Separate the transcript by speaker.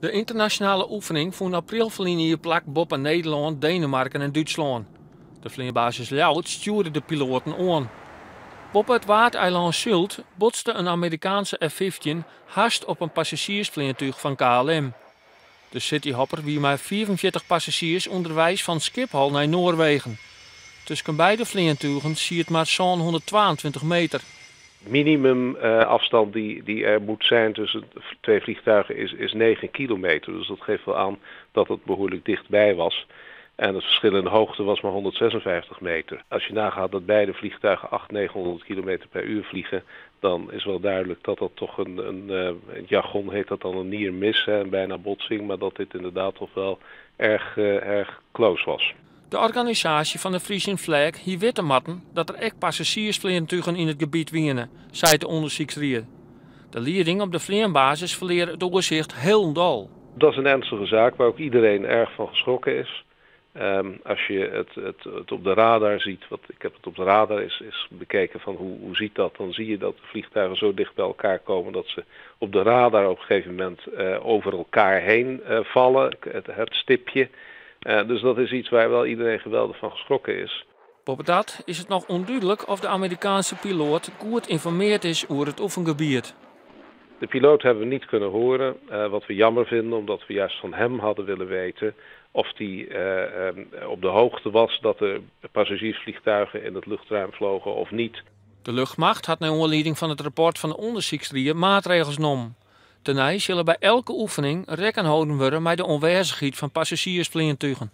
Speaker 1: De ynternasjonale oefening fûn april ferline jier plak boppe Nederlân, Denemarken en Dútslân. De fleanbasis Ljouwert stjoerde de piloaten oan. Boppe it Waadeilân Sylt botste in Amerikaanske F-15 hast op in passazjiersfleantúch fan KLM. De Cityhopper wie mei 45 passazjiers ûnderweis fan Skiphol nei Noarwegen. Tusken beide fleantugen siet mar 722 meter.
Speaker 2: Minimumafstand die er moet zijn tussen twee vliegtuigen is 9 kilometer. Dus dat geeft wel aan dat het behoorlijk dichtbij was. En het verschil in de hoogte was maar 156 meter. Als je nagaat dat beide vliegtuigen 800, 900 kilometer per uur vliegen, dan is wel duidelijk dat dat toch een, in het jargon heet dat dan een near miss, hè, een bijna botsing, maar dat dit inderdaad toch wel erg close was.
Speaker 1: De organisaasje fan de Frisian Flag hie witte moatten dat der ek passazjiersfleantugen yn it gebiet wiene, seit de ûndersyksried. De lieding op de fleanbasis ferlear it oersicht hielendal.
Speaker 2: Dat is een ernstige zaak waar ook iedereen erg van geschrokken is. Als je het op de radar ziet, wat ik heb het op de radar is bekeken van hoe ziet dat, dan zie je dat de vliegtuigen zo dicht bij elkaar komen dat ze op de radar op een gegeven moment over elkaar heen vallen, het stipje. Dus dat is iets waar wel iedereen geweldig van geschrokken is.
Speaker 1: Boppedat is it noch ûndúdlik oft de Amerikaanske piloat goed ynformearre is oer it oefengebiet.
Speaker 2: De piloot hebben we niet kunnen horen, wat we jammer vinden, omdat we juist van hem hadden willen weten of hij op de hoogte was dat er passagiersvliegtuigen in het luchtruim vlogen of niet.
Speaker 1: De luchtmacht hat nei oanlieding fan it rapport fan de ûndersyksried maatregels nommen. Tenei sille by elke oefening rekken holden wurde mei de oanwêzichheid fan passazjiersfleantugen.